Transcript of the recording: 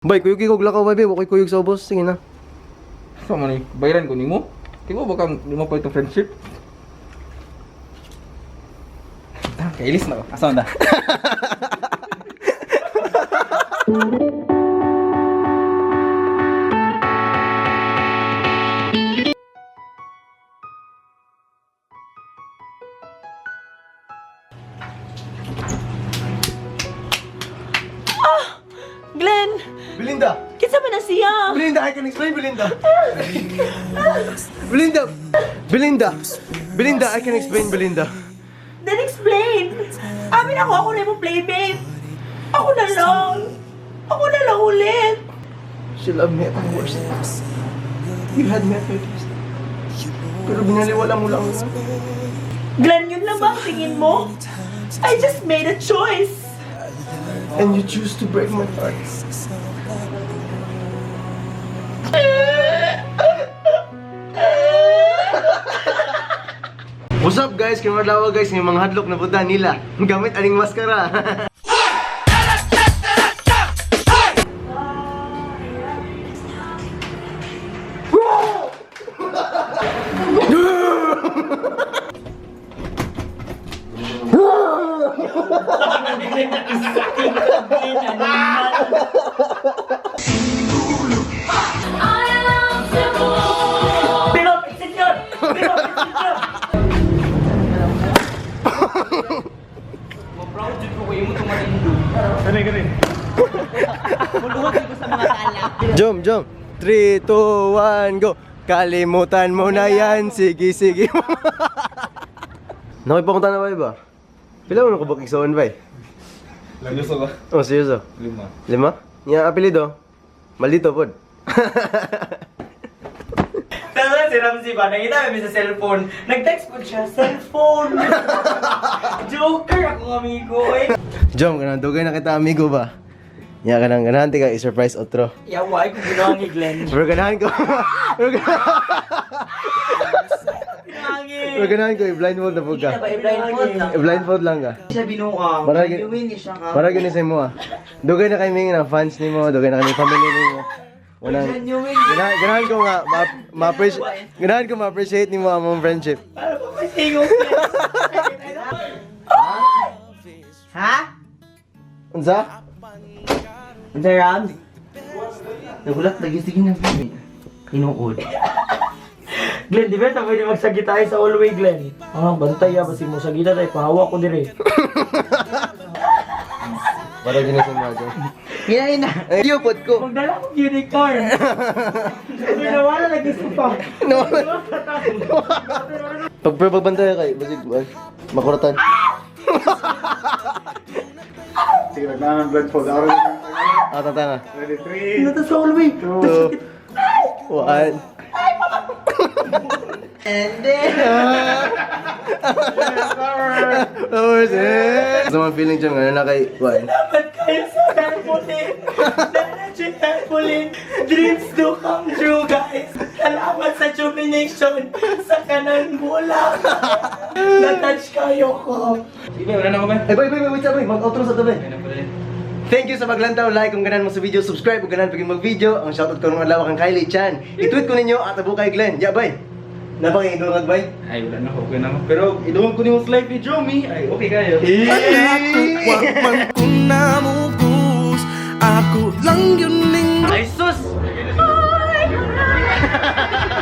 Bay, kuyog kog lakaw, bay, bay. Wako'y kuyog sa ubos. Sige na. Sa man ni, bayaran ko nimo. Di ba baka lima pa itong friendship? Ah, kailis na ko. Asa man ta? Glenn, Belinda! kinsa man na siya? Belinda, I can explain, Belinda! Belinda! Belinda! Belinda, I can explain, Belinda. Then explain. Amin ako, ako na yung playmate. Ako na lang. Ako na lang ulit. She loved me at my worst. You had me at my best. Pero binaliwala mo lang ako. Glenn, yun lang ba ang tingin mo? I just made a choice. And you choose to break my heart. What's up, guys? Kung madlaw, guys, yung mga hadlok na buta nila. Gamit aning maskara. Pero, senyor! Pero, senyor! Proud jud ko kay imo tong matindo. Jom, jom. 3, 2, 1, go. Kalimutan mo na yan. Sige, sige. Nakipakunta na ba iba? Pila mo na kubak igsoon ba eh? Seryoso ka? Oh, seryoso. Lima. Lima? Nga apelido? Maldito pod. Pero si Ramsey ba, nakita kami sa cellphone. Nag-text po siya, cellphone! Joker ako, amigo eh. Jom, kanang dugay na kita amigo ba? Nya kanang ganahan ka i-surprise otro. Yawa, ay kung ginawa ni Glenn. Pero ganahan ko. Pero Pinangin! pero ganahan ko i-blindfold na pud ka. I-blindfold lang. I-blindfold lang ka. Siya binuang. Para para gini sa imo ah. Dugay na kay mga fans nimo, dugay na kami family nimo. Unang ganahan ko nga ma-appreciate ganahan ko ma-appreciate nimo ang among friendship. Para pa masingong. Ha? Unsa? Unsa, Rams? Nagulat lagi, sige na. Tinuod. Glenn, di ba ta pwede magsagi tayo sa hallway, Glenn? Ah, bantay ya, basi mo sagita tayo, pahawak ko dire. Para gini sa imo. Jom. Hina, hina. Ay, pod ko. Magdala ko unicorn. Pero nawala lagi sa pa. No. Pag pero pagbantay kay basig ba? Makuratan. Sige, naglaan ng blindfold. Ako rin. Ah, tatanga. Ready, three, Ano sa hallway? 2, 1. And then... Flowers, eh. Sa mga feeling dyan, ano na kay Juan? Dapat kayo sa trampoline. Dahil trampoline. Dreams do come true, guys. Salamat sa jubilation sa kanang bulak. Na-touch kayo ko. Sige, wala na ko ba? Eh, bay, bay, bay, wait, bay. Mag-outro sa tabi. Wala na pala. Thank you sa paglantaw, like kung ganan mo sa video, subscribe kung ganan pag mag-video. Ang shoutout ko ng adlaw kang Kylie Chan. I-tweet ko ninyo at abo kay Glenn. Ya, bay. Napakingidungag, bay. Ay, wala na ko. Okay na ako. Pero idungog ko nimo sa live ni Jomi. Ay, okay kayo. Eh! Wa man ko namugos, ako lang yun.